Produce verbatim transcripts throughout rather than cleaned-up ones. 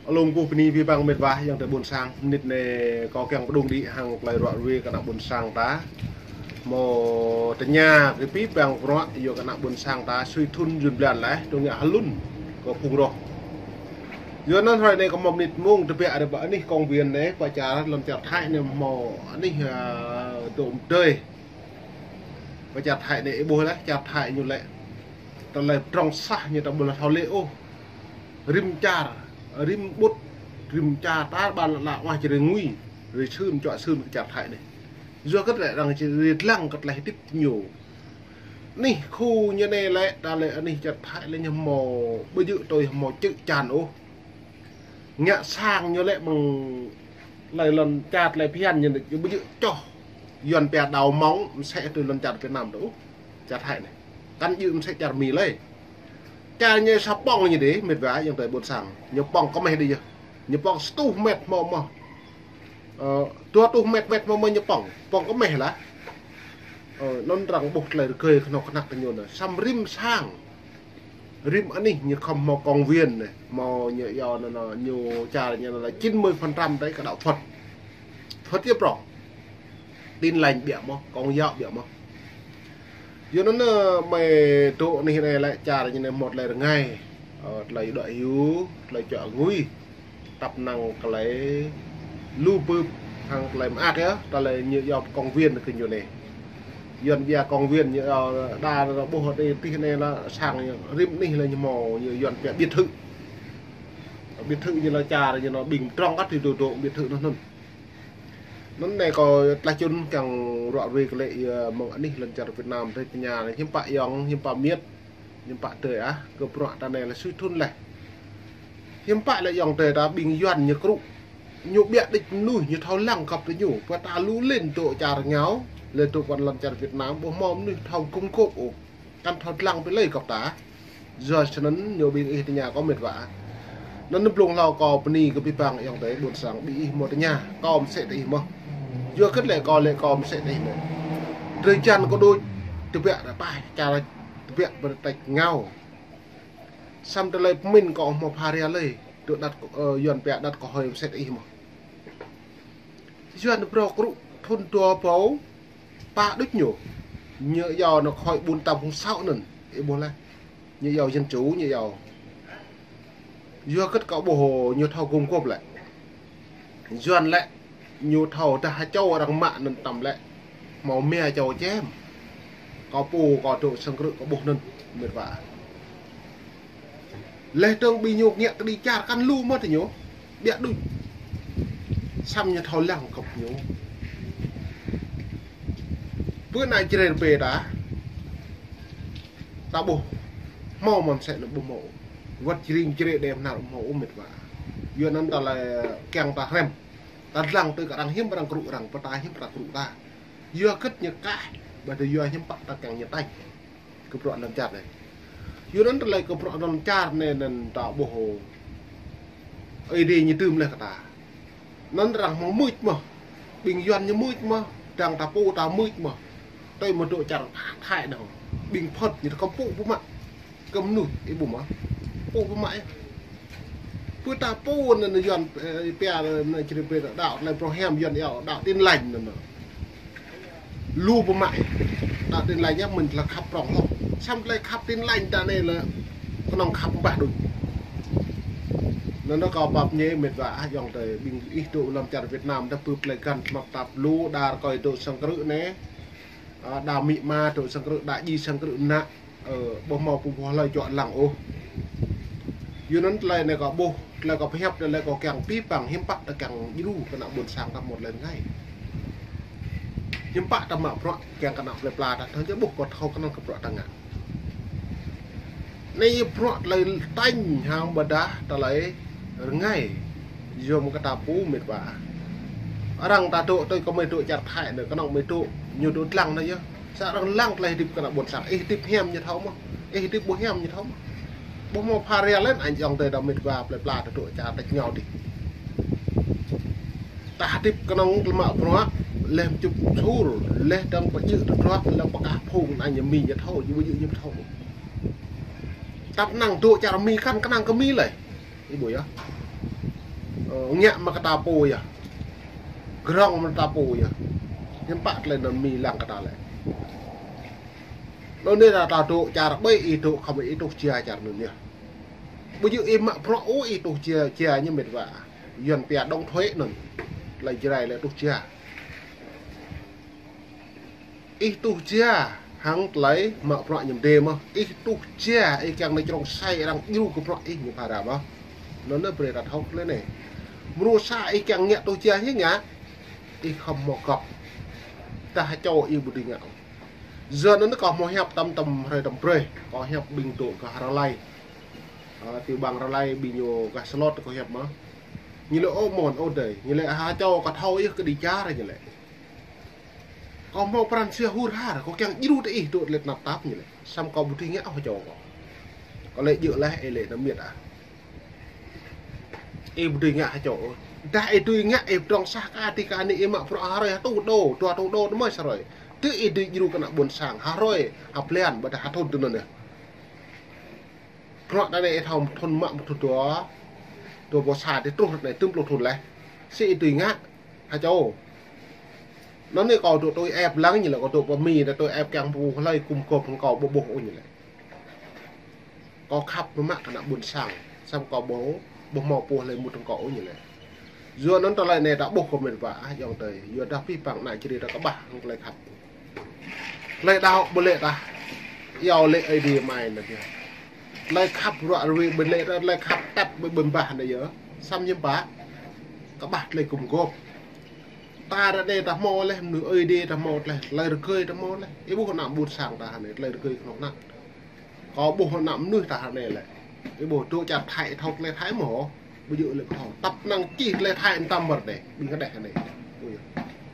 Alum kơ bơni abih bang met wa ayŏng adơi ƀôn sang, mơnit anai kâo kiăng pơdŏng đĭ hăng tơlơi ruă ruê kơ ană ƀôn sang ta. Hmâo tơña kơ abih bang bruă yua kơ ană ƀôn sang ta sui thŭn jun blan laih, tơ̆ng ngă hlŭn kơ phung roh. Yua anŭn hrơi anai kâo hmâo mơnit mông tơbiă rai pơ anih công viên anai, pơ čar lŏn čar Thái anai hmâo anih, a, dŏ mơdơi. Pơ čar Thái anai ih ƀuh laih, čar Thái ñu lĕ tơlơi pơdrŏng sah ñu ta ƀu lă thâo lĕ ôh. Rĭm čar, rĭm ƀut, rĭm čar ta ƀu lă lă wah čơrê ngui, rĭ sưn čuă sưn kơ čar Thái anai. Yua kơ tơlơi arăng čơrê lăng kơ tơlơi hơdip ñu. Anih khu ñu anai lĕ, ta lĕ anih čar Thái lĕ ñu hmâo ƀu djơ̆ tui hmâo čư̆ čan ôh. Ngă sang ñu lĕ mơ̆ng tơlơi lŏn čar tơlơi phiăn ñu lĕ ƀu djơ̆ čoh. Yuan pia đào móng, mơsĕ tui lŏn čar Việt Nam tơ ôh. Čar Thái anai. Kăn djơ̆ mơsĕ čar Mi lơi. Čar ñu sa pŏng ñu dih, met wa ayŏng adơi ƀôn sang. Ñu pŏng kơmeh đih yơh. Ñu pŏng sa rơtuh met hmâo mơ̆n. Ơ, dua rơtuh met met hmâo mơ̆n ñu pŏng. Pŏng kơmeh lah. Ơ, anŭn arăng ƀuh tơlơi rơgơi kơnuk kơna kơ ñu anai. Samơ̆ rĭm sang. Rĭm anih ñu khŏm hmâo công viên anai. Hmâo ñu yua anŭn, anŭn, ñu čar ñu anŭn chín mươi phần trăm đấy kơ đăo Phật. Phật yơh prŏng. Tin Lành biă mơ̆n, Công giáo biă mơ̆n. Yua anŭn anai, mơi dŏ anih anai lĕ čar ñu anai hmâo tơlơi rơngai, ơ, tơlơi đuaĭ hyu, tơlơi čuă ngui. Tăp năng tơlơi lu bưp hăng tơlơi mơak yơh, tơlơi ñu yua công viên kơ ñu anai. Yuan pia công viên ñu yua đa ƀuh tih anai lĕ sang ñu rĭm anih lĕ ñu hmâo ñu Yuan pia biệt thự. Biệt thự ñu lĕ čar ñu anŭn ƀing pơdrŏng kăt tui dŏ dŏ biệt thự anŭn anŭn. Anŭn anai kâo tơlơi čun kiăng ruă ruê kơ lĕ yua mơ̆ng anih lŏn čar Việt Nam tơlơi tơña anai hiư̆m pă ayŏng, hiư̆m pă miet, hiư̆m pă adơi ah, kơ bruă ta anai lĕ sui thŭn laih. Hiư̆m pă lĕ ayŏng adơi ta ƀing Yuan ñu krŭ. Ñu biă đĭč mơnuih, ñu thâo lăng găp tơ ñu. Pơ ta lu lin dŏ čar rơngiao, lĕ dŏ pơ lŏn čar Việt Nam, ƀu hmâo mơnuih thâo gum gôp ôh. Kăn thâo lăng pơ lơi găp ta. Yua sơnăn ñu ƀing ih tơña kâo met wa. Anŭn blung hlâo kâo bơni kơ abih bang ayŏng adơi ƀôn sang ƀing ih hmâo tơña. Kâo mơsĕ tơ ih mơ̆n. Yua kơ tơlơi kâo lĕ kâo mơsĕ tơ ih mơ̆n. Drơi jan kâo đôč tơbiă rai pă, čar tơbiă pơ tĕč ngao. Samơ̆ tơlơi pơmĭn kâo hmâo pha ria lơi. Dŏ đăt, ơ, Yuan pia đăt kơ hơi mơsĕ tơ ih mơ̆n. Yuan pơrô krŭ thŭn dua rơbâo pă đôč ñu. Ñu yua anŭn khối bốn tám không sáu anŭn. Ih ƀuh laih. Ñu yua dân chủ, ñu yua. Yua kơ kâo ƀuh ñu thâo gum gôp lĕ. Yuan lĕ ñu thâo dah ha čô arăng mă anŭn tăm lĕ. Hmâo mia čô čem. Kâo pô kâo dŏ sang krư̆ kâo ƀuh anŭn. Met wa. Leh dơ̆ng ƀing ñu ngă kơđi čar kăn lu mơ̆n tơ ñu. Biă đôč. Samơ̆ ñu thâo lăng găp ñu. Pơ anai čơrê rơbê ta. Ta ƀuh. Hmâo mơ̆n sĕ anŭn ƀu hmâo. Wăt jring čơrê đe mơnar ƀu hmâo ôh met wa. Yua anŭn ta lĕ kiăng ta hrăm. Ta lăng tui kơ arăng hiư̆m arăng krŭ arăng, pơ ta hiư̆m arăng krŭ ta. Yua kơ ñu kah, ƀôdah yua hiư̆m pă ta kiăng ñu tañ. Kơ bruă lŏn čar anai. Yua anŭn tơlơi kơ bruă lŏn čar anai anŭn ta ƀuh. Ơi Adai ñu tơm laih kơ ta. Anŭn arăng hmâo mưč mơ̆n. Ƀing Yuan ñu mưč mơ̆n. Dang ta pô ta mưč mơ̆n. Tui mơ̆ dŏ čar Thái anŭn. Ƀing Phật ñu ta kơ pô pơmă. Kơ mơnuih, ih ƀuh mơ̆n. Pô pơmă yơh. Pơ ta pô anŭn Yuan, ơ, pia anŭn čơrê pia đăo tơlơi pơhrăm Yuan yua đăo Tin Lành anŭn. Lu pơmă yơh. Đăo Tin Lành yơh mơ̆n tơlơi khăp prŏng hloh. Samơ̆ tơlơi khăp Tin Lành ta anai lĕ kơnơ̆ng khăp ƀah đôč. Anŭn kâo pap ñe met wa ah ayŏng adơi ƀing ih dŏ lăm čar Việt Nam ta pơp tơlơi găn tơmăp tap lu đa rơkơi dŏ sang krư̆ anai. Ơ, đa amĭ ama dŏ sang krư̆, đa djai sang krư̆ ană. Ơ, ƀu hmâo pô pô hlơi čuă lăng ôh. Yua anŭn tơlơi anai kâo ƀuh, tơlơi kâo pơhiăp, tơlơi kâo kiăng abih bang hiư̆m pă ta kiăng djru kơ ană ƀôn sang ta hmâo tơlơi rơngai. Hiư̆m pă ta mă bruă kiăng kơ ană plơi pla ta, ta ƀu ƀuh kơ thâo kơnơ̆ng kơ bruă ta ngă. Anai bruă tơlơi tañ hăng ƀôdah tơlơi rơngai. Yua mơ̆ng kơ ta pô met wa. Arăng ta dŏ tui kơ mơi dŏ čar Thái anai, kơnơ̆ng mơi dŏ, ñu dŏ lăng anai yơh. Sa arăng lăng tơlơi hơdip kơ ană ƀôn sang. Ih hơdip hiam ñu thâo mơ̆n. Ih hơdip ƀu hiam ñu thâo mơ̆n. Ƀu hmâo pha ria lĕ anŭn ayŏng adơi ta met wa plơi pla ta dŏ čar tĕč ngao dih. Ta hơdip kơnơ̆ng tơlơi mă bruă, leh mčŭp mčur, leh dơ̆ng pơjơ̆ tơdruă, leh pơkah phung anŭn ñu Mi ñu thâo, ñu ƀu djơ̆ ñu thâo. Tăp năng dŏ čar Mi kăn kơnang kơ Mi lơi. Ih ƀuh yơh. Ngă mă kơ ta pô yơh. Grong mă ta pô yơh. Hiư̆m pă tơlơi anŭn mĭn lăng kơ ta lĕ. Anŭn anai ta, ta dŏ čar ƀai, ih dŏ khŏm ih tuh jia čar anŭn yơh. Ƀu djơ̆ ih mă bruă ôh ih tuh jia, jia ñu mĕt wa. Yuan pia đóng thuế anŭn. Tơlơi Jrai lĕ tuh jia. Ih tuh jia hăng tơlơi mă bruă ñu mơdê mơ̆n. Ih tuh jia, ih kiăng nao črông sai arăng djru kơ bruă ih ñu phara mơ̆n. Anŭn anai brơi ta thâo tơlơi anai. Mrô sa ih kiăng ngă tuh jia hĭ ngă. Ih khŏm hmâo găp. Tah čô ih ƀu dưi ngă. Yua anŭn kâo hmâo hiăp tơm tơm hrơi tơm brơi. Kâo hiăp ƀing dŏ gah Rơlai. Ơ, ti ƀang Rơlai ƀing ñu gah Slot kâo hiăp mơ̆n. Ñu lĕ ơ mơ̆n ơ adơi. Ñu lĕ ha čô kâo thâo yơh kơ đĭ čar ñu lĕ. Kâo hmâo pran jua hur har, kâo kiăng djru tơ ih dŏ tơlơi tơnap tap ñu lĕ. Samơ̆ kâo ƀu dưi ngă ha čô kâo. Kâo lĕ djơ̆ laih ih lĕ anăm miet ah. Ih ƀu dưi ngă ha čô. Dah ih dưi ngă ih pơdrŏng sah kơ ti kơ anai ih mă bruă ha hrơi ha tuh đô, dua tuh đô tơmơi sa hrơi. Tơ ih dưi djru kơ ană ƀôn sang ha hrơi, ha blan, ƀôdah ha thŭn tơ anŭn yơh. Bruă ta anai ih thâo thŭn mă thŭn dua. Dua ƀô̆ sa tơ truh anai tơm pluh thŭn laih. Sĭ ih dưi ngă ha čô. Anŭn anai kâo dŏ tui ĕp lăng ñu lĕ, kâo dŏ pơ Mi, ta tui ĕp kiăng pô hlơi gum gôp hăng kâo ƀu ƀuh ôh ñu lĕ. Kâo khăp mơ̆ mă kơ ană ƀôn sang, samơ̆ kâo ƀu, ƀu hmâo pô hlơi mŭt hăng kâo ôh ñu lĕ. Yua anŭn tơlơi anai ta ƀuh kơ mĕt wa, ah, ayŏng adơi, yua dah pih păng ană čri ta kơƀah hăng tơlơi khăp. Tơlơi đaŏ ƀu lĕ tah. Iâu lĕ Ơi Adai mai anŭn yơh. Tơlơi khăp ruă rui ƀu lĕ tah, tơlơi khăp tăp ƀu ƀơ̆m bah anŭn yơh. Samơ̆ hiư̆m pă. Kơƀah tơlơi gum gôp. Ta ră anai ta hmâo laih, mơnuih Ơi Adai ta hmâo laih, tơlơi rơgơi ta hmâo laih. Ih ƀuh ană ƀôn sang ta anai, tơlơi rơgơi kơnuk kơna. Kâo ƀuh ană mơnuih ta anai lĕ. Ih ƀuh dŏ čar Thái thâo tơlơi Thái mơ̆n. Ƀu djơ̆ lĕ ƀu thâo. Tăp năng čih tơlơi Thái tăm mơ̆n dêh. Ƀing kơđeh anai. Ui.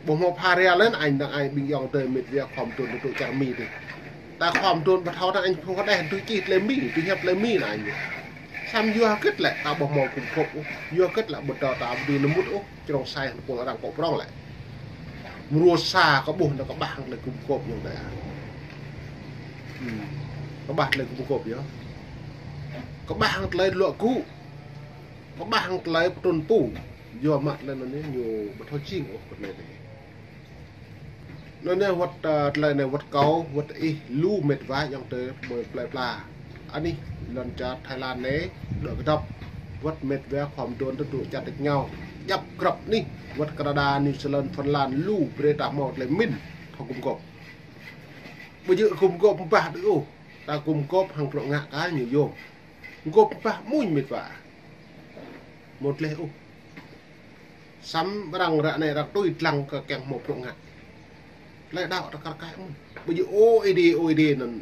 Ƀuh hmâo pha ria lĕ anŭn, anŭn ƀing ayŏng adơi mĕt wa khŏm tŭn dŏ čar Mi dih. Ta khŏm tŭn ƀu thâo ta anŭn pô kơđeh tui čih tơlơi Mi, tui hiăp tơlơi Mi anŭn. Samơ̆ yua hơget lĕ ta ƀu hmâo gum gôp ôh. Yua hơget lĕ ƀu thâo ta ƀu dưi nao mŭt ôh. Črông sai hăng pô arăng pô prŏng lĕ. Mrô sa kâo ƀuh anŭn kơƀah hăng tơlơi gum gôp ñu dêh. Hmm. Kơƀah tơlơi gum gôp yơh. Kơƀah hăng tơlơi luă gŭ. Kơƀah hăng tơlơi pơtrŭn pô. Yua mă tơlơi anŭn anai ñu ƀu thâo jing ôh kơ tơlơi anai. Anŭn anai wơ̆t, ơ, tơlơi anai wơ̆t kâo, wơ̆t ih, lu mĕt wa ayŏng adơi mơi plơi pla. Anih, lŏn čar Thái Lan anai, dŏ kơdŏp. Wơ̆t mĕt wa khŏm tŭn tơ dŏ čar tơ̆k ngao. Djăp grăp anih, wơ̆t Canada, New Zealand, Phần Lan, lu brơi ta hmâo tơlơi mĭn, thâo gum gôp. Ƀu djơ̆ gum gôp mơ̆ bah đôč ôh, ta gum gôp hăng bruă ngă kơ ñu yôm. Gum gôp mơ̆ bah mơ̆n mĕt wa. Mơ̆ tơlơi ôh. Samơ̆ arăng ră anai arăng tui lăng kơ kiăng hmâo bruă ngă. Tơlơi đaŏ ta kar kaĭ mơ̆n. Ƀu djơ̆ ôh Ơi Adai, ôh Ơi Adai anŭn.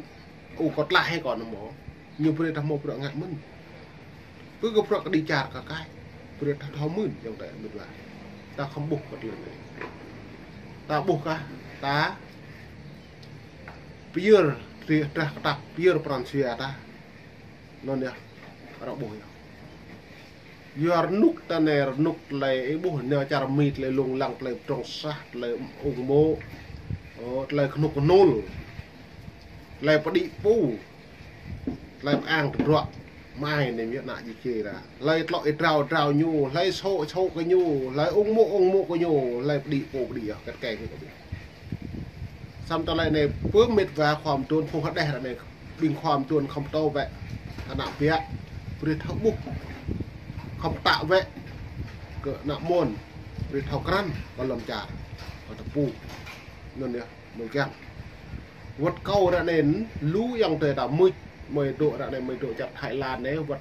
Ôh kâo tlaih hĭ kâo anŭn mơ̆. Ñu brơi ta hmâo bruă ngă mơ̆n. Pơ kơ bruă kơ đĭ čar kar kaĭ. Brơi ta thâo mơ̆n ayŏng adơi mĕt wa. Ta khŏm ƀuh kơ tơlơi anai. Ta ƀuh kah, ta pơyơr, drah kơtăp, pơyơr pran jua ta. Anŭn yơh, arăng ƀuh yơh. Yua rơnŭk ta anai rơnŭk tơlơi ih ƀuh nao čar Mi tơlơi lông lăng tơlơi pơdrŏng sah tơlơi ung mô̆. Ơ, tơlơi kơnuk kơnul. Tơlơi pơđĭ pô. Tơlơi pơang tơdruă. Mai anai mơ̆ ană ji čê ra. Tơlơi tlŏ ih drao drao ñu, tơlơi sô̆ sô̆ kơ ñu, tơlơi ung mô̆ ung mô̆ kơ ñu, tơlơi pơđĭ pô pơđĭ yơh, kĕt kĕ kơ ƀing. Samơ̆ tơlơi anai pơ mĕt wa khŏm tŭn phung hơđeh ră anai. Ƀing khŏm tŭn khŏm tŏ wơ̆t. Ană biă. Brơi thâo ƀuh. Khŏm tă wơ̆t. Kơ ană mơ̆n. Brơi thâo krăn. Kơ lŏn čar. Kơ tơpŭ. Anŭn yơh. Mơi kiăng. Wơ̆t kâo ră anai. Lu ayŏng adơi ta mưč. Mơi dŏ ră anai. Mơi dŏ čar Thái Lan anai. Wơ̆t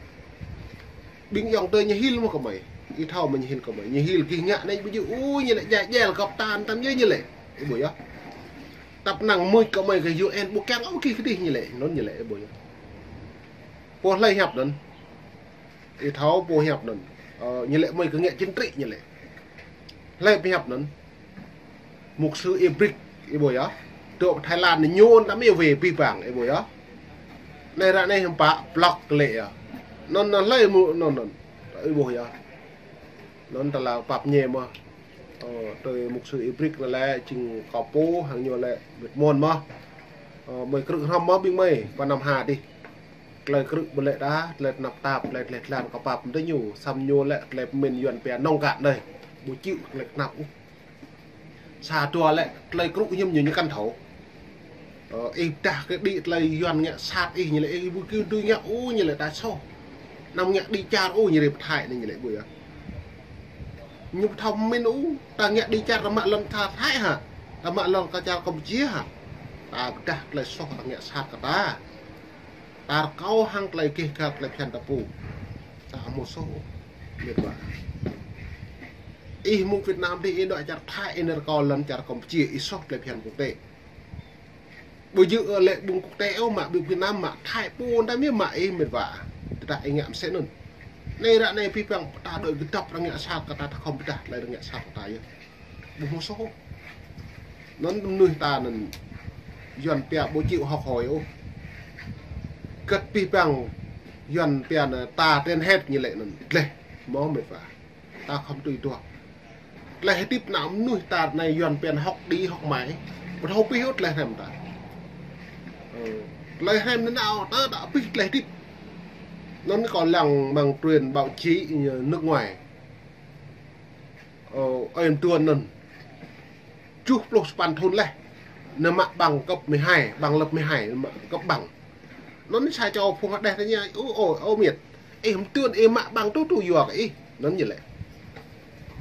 Ƀing ayŏng adơi ñu hil mơ̆ kơ mơi. Ih thâo mơ̆ ñu hil kơ mơi. Ñu hil gih ngă anai ƀu djơ̆ ôh ñu lĕ jai jel kơ pơtăn tăm yơh ñu lĕ. Ih ƀuh yơh. Tăp năng mưč kơ mơi kơ U N ƀu kiăng ôh gih kơdih ñu lĕ. Anŭn ñu lĕ ih ƀuh yơh. Pô hlơi hiăp anŭn. Ih thâo pô hiăp anŭn. Ơ, ñu lĕ mơi kơ ngă chính trị ñu lĕ. Hlơi pơhiăp anŭn. Mục sư Ibrik, ih ƀuh yơh. Dŏ Thái Lan anai ñu tăm ih wai pih pang, ih ƀuh yơh. Anai ră anai hiư̆m pă blok kơ lĕ yơh. Anŭn anŭn hlơi mơ̆ anŭn anŭn. Ih ƀuh yơh. Anŭn tơlơi pap ñe mơ̆. Ơ, tui mục sư Ibrik anŭn lĕ jing kâo pô hăng ñu lĕ mĕt mơ̆n mơ̆. Ơ, mơi krư̆ hrŏm mơ̆ ƀing mơi, pơ Nam Hà dih. Tơlơi krư̆ ƀu lĕ đa, tơlơi tơnap tap, tơlơi tơlơi tlan kơpap mơ̆n tơ ñu, samơ̆ ñu lĕ tơlơi pơmĭn Yuan pia nông cạn đơi. Ƀu chịu tơlơi tơnap ôh. Sa dua lĕ tơlơi krư̆ hiam ñu ñu kăn thâo. Ơ, ih pơdah kơ đĭ tơlơi Yuan ngă sat ih ñu lĕ ih ƀu kơ tui ngă ôh ñu lĕ ta soh. Anăm ngă đĭ čar ôh ñu rê pơthai anai ñu lĕ ƀu yơh. Ñu ƀu thâo pơmĭn ôh, ta ngă đĭ čar ta mă lŏn ta Thái hă? Ta mă lŏn kơ čar Campuchia hă? Ta pơdah tơlơi soh ta ngă sat kơ ta. Ta rơkâo hăng tơlơi gêh găl tơlơi phiăn ta pô. Ta hmâo soh ôh. Mĕt wa. Ih mơ̆ng Việt Nam dih ih dŏ čar Thái ih nao rơkâo lŏn čar Campuchia ih soh tơlơi phiăn quốc tế. Ƀu djơ̆ lĕ ƀing quốc tế ôh mă ƀing Việt Nam mă Thái pô ta mơ̆ mă ih mĕt wa. Tơdah ih ngă mơsĕ anŭn. Anai ră anai pih păng ta dŏ gơdŏp arăng ngă sat kơ ta ta khŏm pơdah tơlơi arăng ngă sat kơ ta yơh. Ƀu hmâo soh ôh. Anŭn mơnuih ta anŭn Yuan pia ƀu chịu học hỏi ôh. Kơt pih păng Yuan pia anŭn ta trên hết ñu lĕ anŭn dleh. Hmâo mĕt wa. Ta khŏm tui duah. Tơlơi hơdip ană mơnuih ta anai Yuan pia anŭn học đi học mãi. Ƀu thâo pih ôh tơlơi hrăm ta. Ơ, tơlơi hrăm anŭn nao ta đa pih tơlơi hơdip. Anŭn kâo lăng mơ̆ng truyền báo chí nước ngoài. Ơ, ơi Tuân anŭn. Tơjuh pluh sapăn thun laih. Anŭn mă bằng cấp mười hai, bằng lớp mười hai, mă cấp bằng. Anŭn sa čô phung hơđeh tơña, ô, ô, ô, mĕt. Ih mơ̆ Tuân, ih mă bằng tŭ tŭ yua kơ ih. Anŭn ñu lĕ.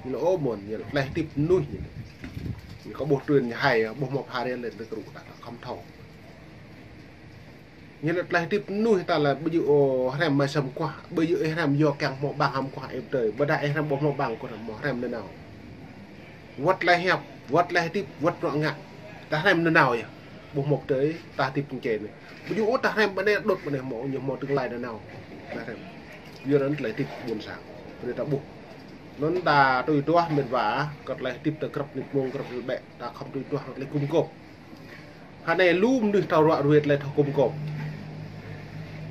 Ñu lĕ, ô, mơ̆n, ñu lĕ, tơlơi hơdip mơnuih ñu lĕ. Ñu kâo ƀuh truyền ñu hai, ƀuh mơ̆ pha rian lĕ tơkrŭ ta, ta khŏm thâo. Ñu lĕ tơlơi hơdip mơnuih ta lĕ ƀu djơ̆ ôh hrăm mă săm kuah, ƀu djơ̆ ih hrăm yua kiăng hmâo bằng hăm kuah ih pơdơi, ƀôdah ih hrăm ƀu hmâo bằng kuah hmâo hrăm nanao. Wơ̆t tơlơi hiăp, wơ̆t tơlơi hơdip, wơ̆t bruă ngă. Ta hrăm nanao yơh. Ƀu hmâo pơdơi, ta hơdip tơ̆ng čê anai. Ƀu djơ̆ ôh ta hrăm ƀơi anai đôč ƀơi anai hmâo, ñu hmâo tương lai nanao. Ta hrăm. Yua anŭn tơlơi hơdip ƀôn sang. Brơi ta ƀuh. Anŭn ta tui duah mĕt wa, kơ tơlơi hơdip ta grăp nit mông grăp lĕ bĕ, ta khŏm tui duah tơlơi gum gôp. Hơnai lu mơnuih thâo ruă ruai tơlơi thâo gum gôp.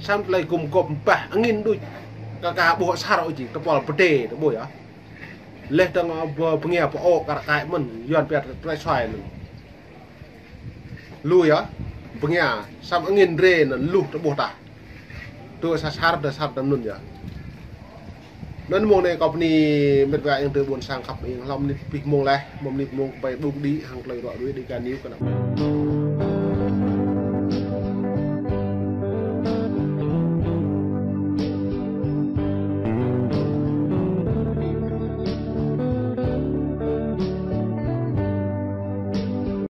Samơ̆ tơlơi gum gôp ƀah angĭn đôč. Kơ ka ƀuh asar ôh jing tơpul pơdê tơ ƀuh yơh. Leh dơ̆ng ƀơ bơngia pơ-ŏ kar kaĭ mơ̆n, Yuan pia tơlơi suai anŭn. Lu yơh, bơngia, samơ̆ angĭn rê anŭn lu tơ ƀuh ta. Tơ sa sar, tơ sar tơ anŭn yơh. Anŭn mông anai kâo bơni mĕt wa ayŏng adơi ƀôn sang khăp ing hlŏm mơnit pih mông laih, mơ̆ mơnit mông kơ ƀai ƀŭk đĭ hăng tơlơi ruă ruai đĭ kơ ñu kơ anăp.